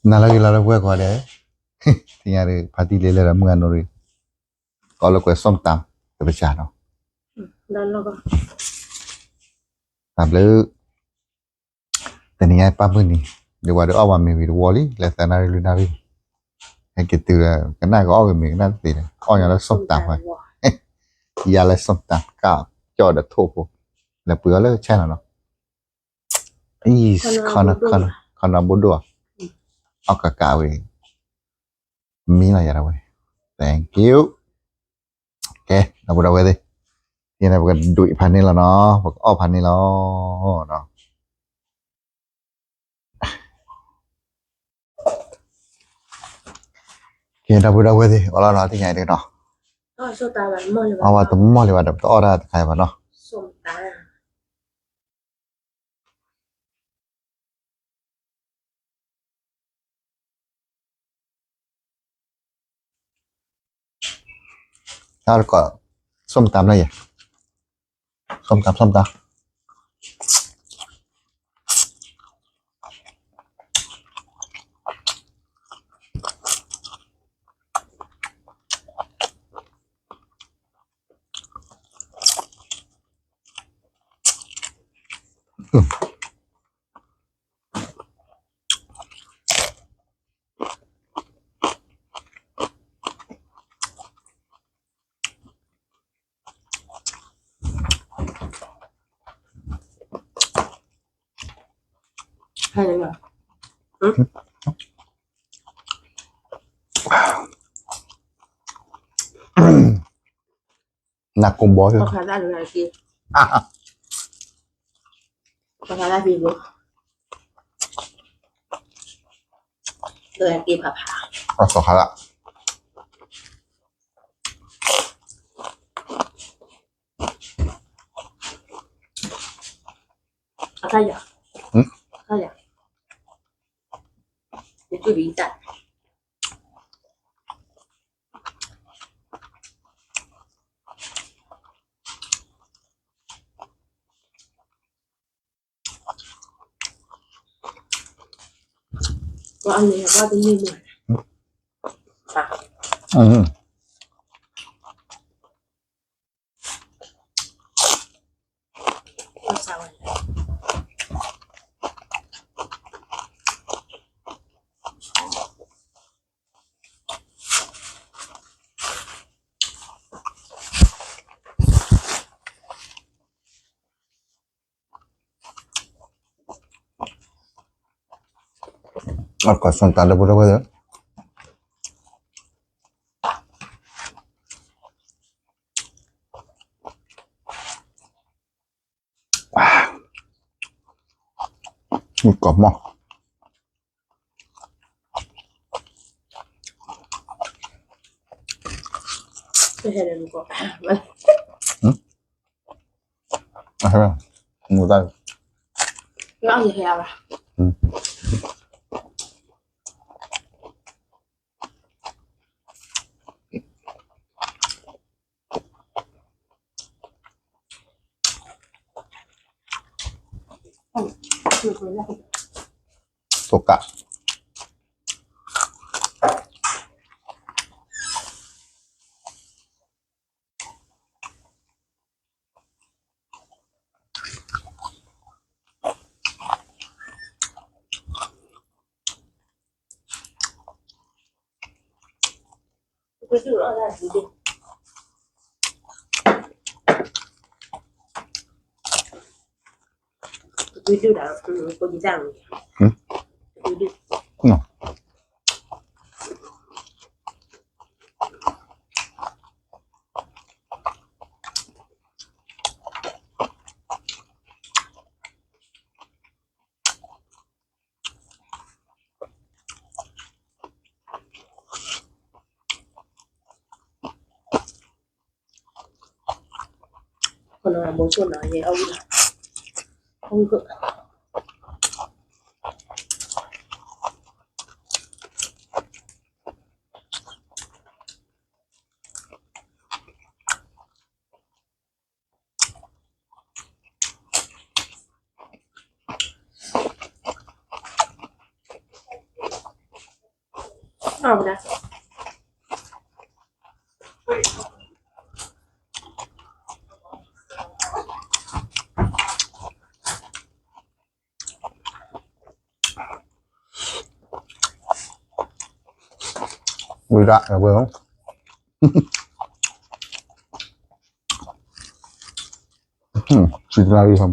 နၤလၢဂ့ၤလီၤလၢပှဲၤကိးဂၤဒဲး, သ့ၣ်ညါဒီး ဖါတံၢ်လံလၢဒီးမုၢ်အနိရံ, ကီးလၢကွဲး ส้มตำ တပစၢ်နီၤ, တၢ်ဘျုး, တနံၤညါပၢ်မုၢ်နံၤ, ဒ်ဝဲဒီးအီၣ်ဝဲမ့ၤဝံၤတဝီလံ လၢသၢနၣ်ရံၣ်လွံၢ်နၣ်ရံၣ်, ဟဲက့ၤတုၤဒီး ကနၣ်ကအီၣ်ဂ့ၤမ့ၤကနၣ်တသ့ဒီး အီၣ်ညီလၢ ส้มตำ ဝဲ, ယါလၢ ส้มตำ ကၢ်ကၠီၣ်ဒီးထိၣ်ဖိ, လဲၤပှ့ၤအီၣ်လၢဆဲနီၤနီၤ အံၤ, ခီနီဘိဒိၣ်ဧါ, အီၣ်ကးကးဝဲ, မံလီၤယၤဒၣ်ဝဲ, thank you, ကဲ ဒီပုၢ်ဒီဝဲၢ်သ့ၣ်, ယန့ၣ် ပကဒွံးဖးန့ၣ်လီၤနီၤ, ပကအီၣ်ဖးန့ၣ်လီၤ, ကဲ ဒီပုၢ်ဒီဝဲၢ်သ့ၣ် အီၣ်လီၤနီၤ သ့ၣ်ညါအံၤတက့ၢ်နီၤ, အီၣ်ဝဲတမီၢ်လံဘၣ်ဒီး ပတအီၣ်တၢ်တခါအံၤဘၣ်နီၤ တၢ်တကိး ส้มตำ လၢယဲ, ส้มตำ ส้มตำ, နၢ်ကိၢ်ဘီ, စီၤခါလၢ် အခါယၤ, အခါယၤ, ယတူၢ်ဒံးတၢ်, ပှၤအလဲၤဘၣ်တန့ၢ်မး, အကိး ส้มตำ ဒီပုၢ်ဒီဝဲၢ်သ့ၣ်, ကိးမီၢ်, မူတၢ်, သိကး အဝဲဒၣ် ဝံၤဒၣ်ဝဲ စံတလါရံၣ်ဟီ ပ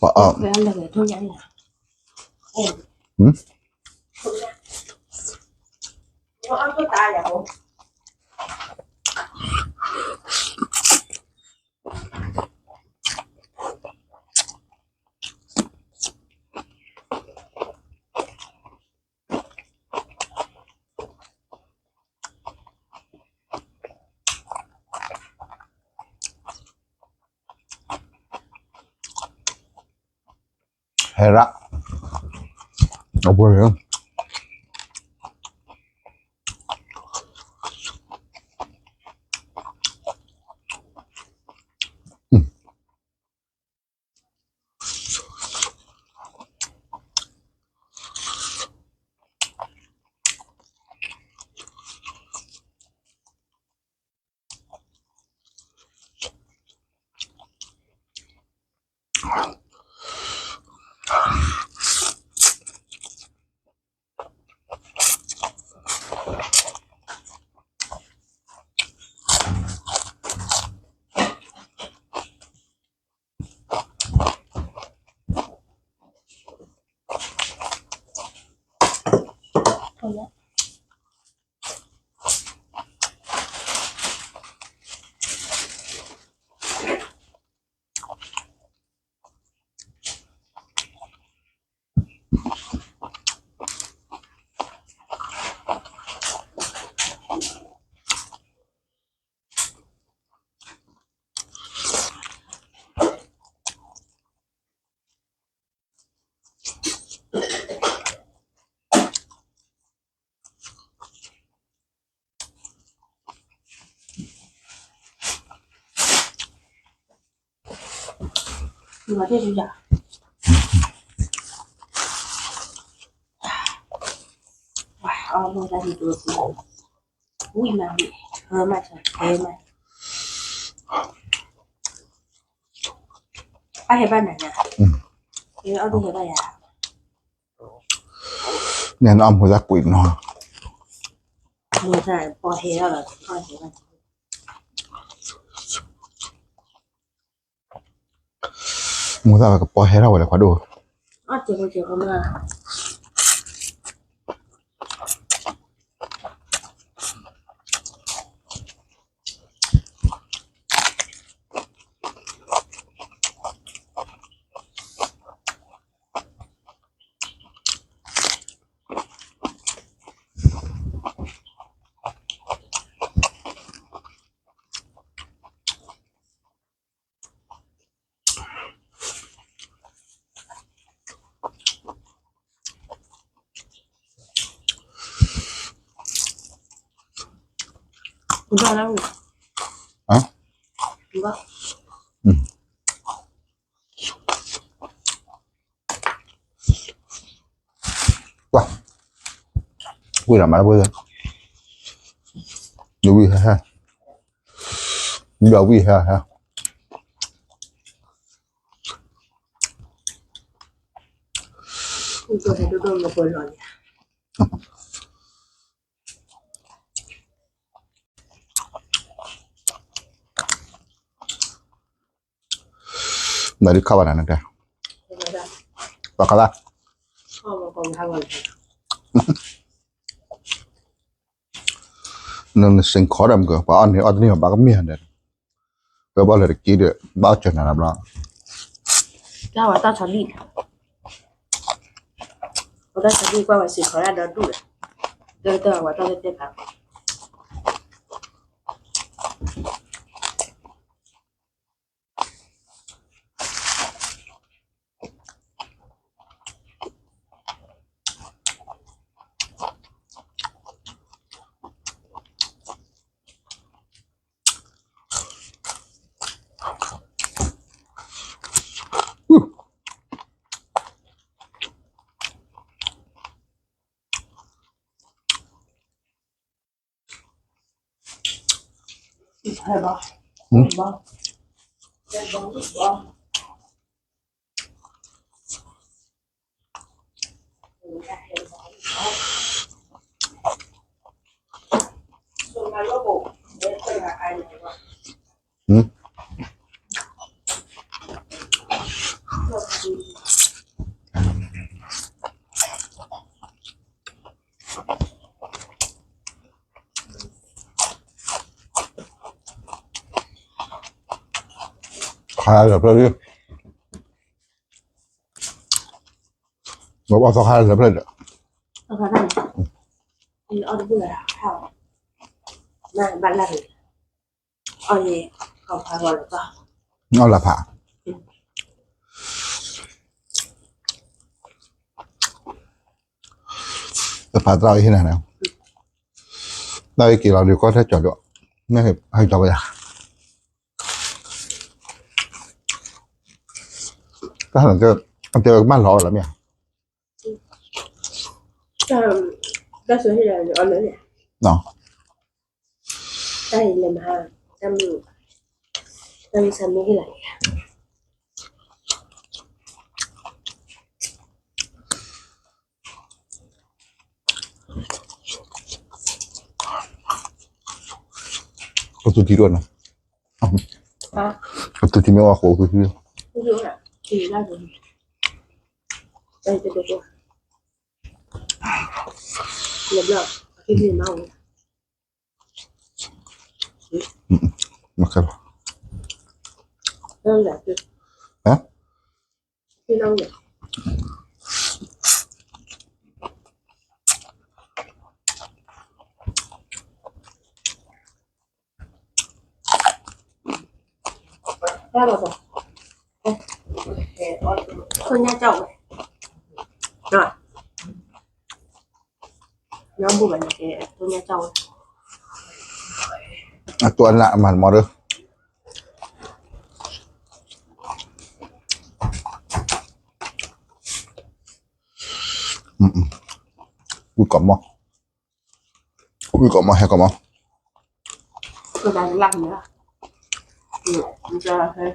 အီၣ် ဟဲရၣ် အဝဲ န့ၣ်အမိၢ်သးကွံာ်နီၤ, မိၢ်သးကပီၤဟဲထီၣ်ဝဲလၢခွါဒိၣ်, ဝံၤလီၤမၤတဘိ, ဒီးဝံၤဟဲဟဲ, ဒီးဝံၤဟဲဟဲ, မၤဒုးခးဘၣ်နၤနကဲ, ပှၤကလါ, နစ့ၢ်ကီးဒီးမက ပှၤအီၣ်န့ၣ်အီၣ်တန့ၢ်ဘၣ်ကမ့ၢ်ဟဲဒီး, ကဘၣ်လၢတက့ဒီး ဘၣ်အီၣ်စၢၤနၤလၢဘျီ, တၢ်ဝဲတၢ်ဆီလံ, ဝဲတၢ်ဆီလံကွၢ်ဝဲစ့ၢ်ကီးဒၣ်ဒီဒူၣ်ဒီး, တၢ်တၢ်ဝဲတၢ်လၢတဲဖး Woo! ဟမ် ဟမ် ခါလၢဖျၢၣ်လံ, ဘၣ်သီခါလၢဖျၢၣ်ဒီး, အီၣ်တဘူၣ်လၢ, ဘၣ်လၢ, အီၣ်လၢဖး, တဖးတၢ်အံၤဟ့ၣ်နၤန့ၣ်, တၢ်အံၤက့ၤလီၤဒုးကီၢ်ထဲကၠီၤဒိၣ်, မ့ၢ်ဟဲကၠီၤဝဲယၤ, တၢ်နက, အတဲဝဲကဘၣ်လီၤအီၤလီၤမ့ၢ်ဧါ, တၢ်ဆိဟ့ၣ်လီၤန့ၣ်အီၤလၢန့ၣ်, တၢ်အံၤလဲၤမဟါ, တၢ်မုၢ်, တၢ်မုၢ်ဆါမ့ၢ်ဟ့ၣ်လီၤန့ၣ် ကသူထံဒိၣ်နီၤ, ကသူထံမ့ၢ်ဝဲဃိးကသူထံ, မ့ၢ်ခဲလီၤ, ဟါ ညါကၠီဝဲ, ညါဘူၣ်ဘၣ်န့ၣ်ကဲ, ညါကၠီဝဲ, အတိၢ်အနၢ်မၤတမီၤဒီး, ဝံၣ်ကီးမီၤ, ဝံၣ်ကီးမီၤ ဟဲကီးမီ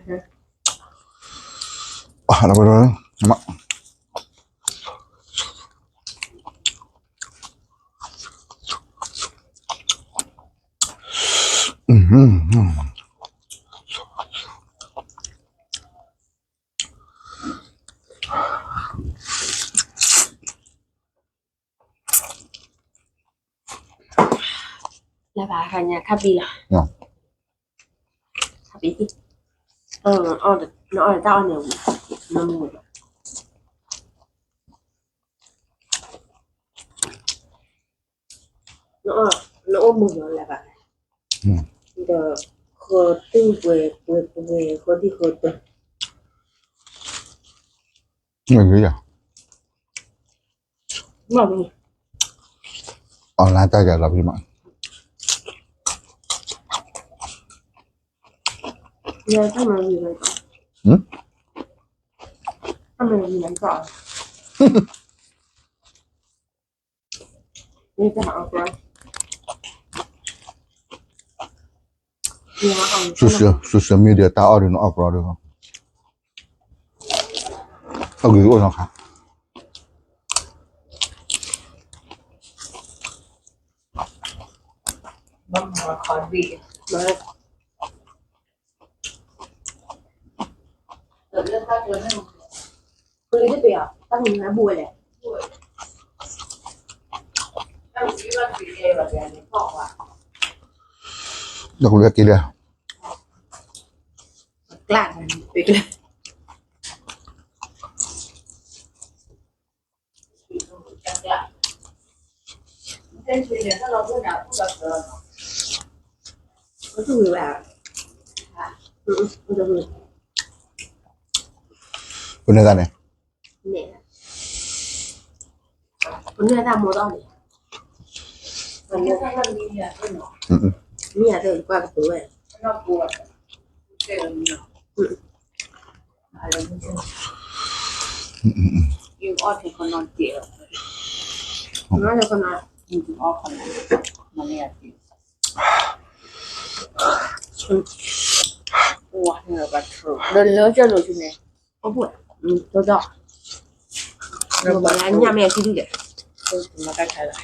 ၤ, လၢ, လၢဘၣ်ခါညါခါပံၤလီၤ, ခါပံၤ, နအီၣ်တၢ်အီၣ်န့ၣ်, နမူ, နအိၣ်မူလီၤလၢဘၣ်, ဒီး, ဃီၤတုၢ်ပှဲၤပှဲၤပှဲၤ ဃီၤဒံဃီၤတၢၢ်, မ့ၢ်, အီၣ်လၢတၢ်ယၤလီၤဖံမး, social, social media တၢ်အီၣ်ဒုးနအီၣ်ကြီဒီး, အဂ့ၤအိၣ်နီၤခါ ဒီကလုာ်က့ၤလၢ, ပန့ၢ်တၢ်န့ၣ်, ပန့ၢ်တၢ်မိၢ်ဒီးန့ၣ်, မ့ၢ်ယၤသ့ၣ်ကွၢ်ကတိၤဝဲ, ယအီၣ်ထဲခီနီၤတက့ၢ်, ယအီၣ်ထဲခီနီၤ, ယအီၣ်ခီနီၤ, မ့ၢ်ယၤသ့ၣ်, လၢလၢကၢလိၤဆူန့ၣ်, အပူၤ, တိၢ်ဒီး, ညၣ်မ့ၢ်အကံဒုၣ်လဲၣ်, မၤကထါလီၤ,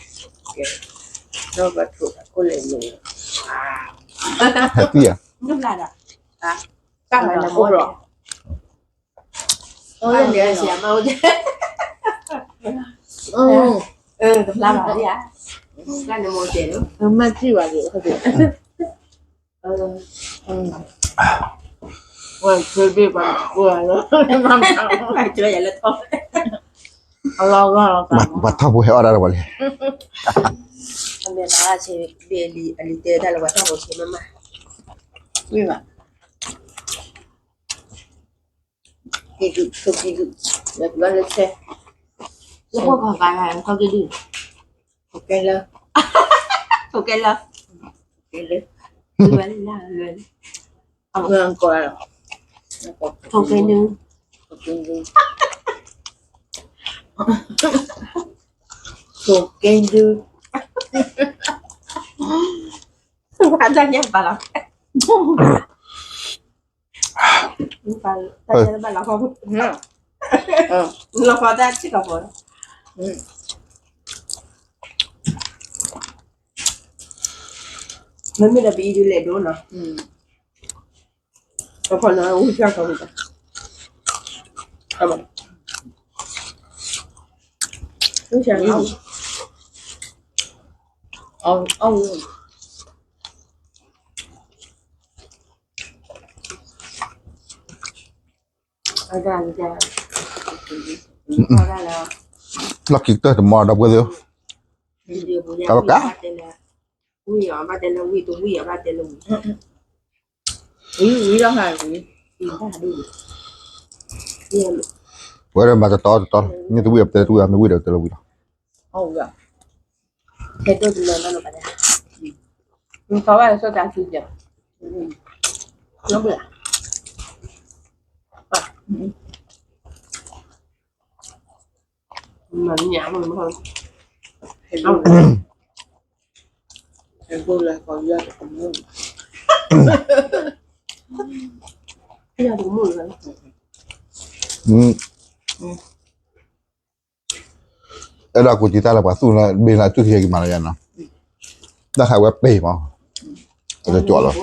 ဒီးပထိးတၢ်ခိၣ်လဲၤန့ၣ်, ဟဲသံဧါ, နုၢ်ဘျါဒီး, တၢ်မၤနမီၢ်ဒီး အိၣ်လၢန့ၣ်ဆရာမအိၣ်, တဖျါဘၣ်ဧါ, တၢ်နမိၢ်တဲလီၤ, မ့ၢ်ထံၣ်ဘၣ်လံ, ဝဲဆွေဘ့ၣ်ပှၤကိးလီၤ, ဆွေယၤလၢထီၣ်, အလီၤဂီၢ်လီၤ, ပှၤထီၣ်ဖိဟဲအီၣ်ဒၣ်ဒီးပှၤလဲၣ်, အမဲာ်သၣ်ဆ့ဘ့ၣ်လံ, အလံၤတဲတၢ်လၢပှၤထီၣ်ဖိဆ့မးမး, ဝ့ၢ်ဘၣ် ကံဒု, ထိးကံဒု, လၢဆဲ, လၢဖိကီၢ်ကါ, ထိးကံဒု, ထိးကဲလၢ, ထိးကဲလၢ, ကဲလၢ, လွဲလၢ, အဝဲကီး, ထိးကဲဒု, ထိးကဲဒု, ထိးကဲဒု, အတၢ်ညါပာ်လီၤ တၢ်ညါဘၣ်လီၤဖီ, လီၤဖီတၢ်ထံၣ်ကီၢ်ဖိ, မ့မ့ၢ်ဒီးပအံၤဒုးလဲၤဒိနီၤ, အခီနီၤ ဝံၢ်စၢ်ကီၢ်ဖိ, ဝံၢ်စၢ်, အီၣ်ဝံၣ် လီၢ်ခံကတၢၢ်တမီၤဒီပုၢ်ဝဲၢ်သ့ၣ်, တၢ်ဘၣ်ကါ, ဝံၢ်အီၤဘၣ်တဲလၢဝံၢ်, တဝံၢ်အီၤဘၣ်တဲလၢဝံၢ်, ဝံၢ်လီၤဟး, ဝဲဒၣ်မၤတတီတတီလီၤ, မ့ၢ်တဝံၢ်အီၤတဲလၢတဝံၢ်အီၤ, မ့ၢ်ဝံၢ်ဒီးတဲလၢဝံၢ်လီၤ, ဟဲဒိၣ်တလၢလီၤ, နသီဘၣ်လၢစီၣ်တၢ်စုကဲ, မၤညၣ်မ့ၢ်, ဟဲဒိၣ်လၢ, ဟဲဒိၣ်လၢကီးယၤတကမူၣ်, ယၤတကမူၣ်လၢ, အဲၣ်ဒိးကူတံၢ်တၢ်လၢပှၤသူၣ်လၢ ဘ့ၣ်လၢအတူၢ်ခံဂ့ၤမးလၢယၤနီၤ, တၢ်ခါဝဲပ့ၤမး, အကကၠီလီၤ,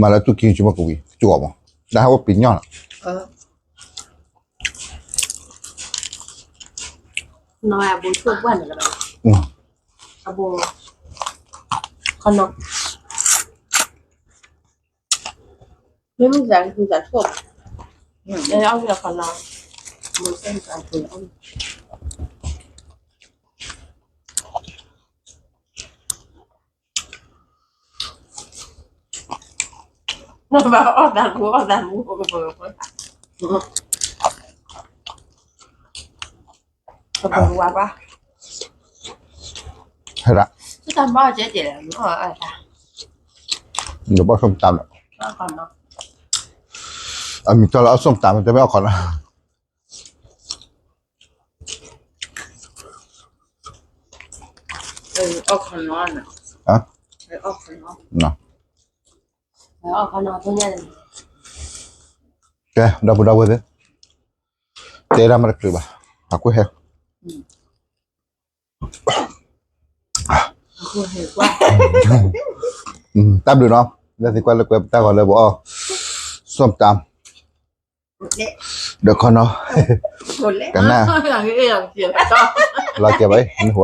မၤလၢတူၢ်ခံဂ့ၤမးကဝံၤ ကကၠီမး, တၢ်ဟးဝဲပ့ၤညီလီၤ, နီၤအဘိဆိၣ်ပှၢ်န့ၣ်လီၤ, အဘိ, ခီနီၤ မ့မ့ၢ်စၤဆိၣ်, အဝဲခီနီၤ, မ့ၢ်စၤဆိၣ်, ဘၣ်အီၣ်သးမူ အီၣ်သးမူ, ကပဝါဘၣ်, ဟဲဒၣ်, တၢ်မၤကဲကဲလီၤ, ယဘၣ်ဆိၣ်တၢ်လီၤ, အမံၤထီၣ်လၢအီၣ်ဆိၣ်တၢ်မ့ၢ်တမ့ၢ်အီၣ်ခီနီၤ, အီၣ်ခီနီၤ, ကဲ ဒီပုၢ်ဒီဝဲၢ်သ့ၣ်, တဲဒၣ်မးတချုးဘၣ်, အကွၢ်ဟဲ တၢ်ဘျုးနီၤ, လၢသံကွၢ်လၢကွဲပတၢ်ဂီၤလၢပအီၣ် ส้มตำ, ဒီးခီနီၤ, ကနၣ်, လီၤကဲဘၣ်, နဟို,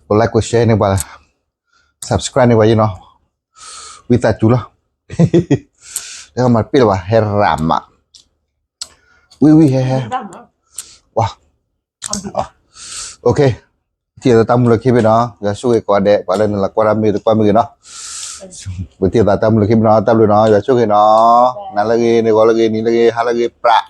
က like က share န့ၢ်ပှၤ, subscribe န့ၢ်ပှၤယဲနီၤ, ဝံသးစူၤလီၤ, တမၤတပ့ၢ်လၢၤဘၣ်, ဟဲရၤမး, ဝံဝံဟဲဟဲ, ဝါ ထံၣ်သးတၢ်မူလၢခံဘ့ၣ်နီၤ, ယွၤဆိၣ်ဂ့ၤကိးဂၤဒဲး, ပှၤလၢနလၢကွၢ်တၢ်မ့ၢ်တကွၢ်မ့ၢ်ဂ့ၤနီၤ, ပထံၣ်သးတၢ်မူလၢခံဘ့ၣ်နီၤ, တၢ်ဘျုးနီၤ, ယွၤဆိၣ်ဂ့ၤနီၤ, နၤလၢဂ့ၤ, နဂီၤလၢဂ့ၤ, နံၤလၢဂ့ၤ, ဟါလၢဂ့ၤ, ပြး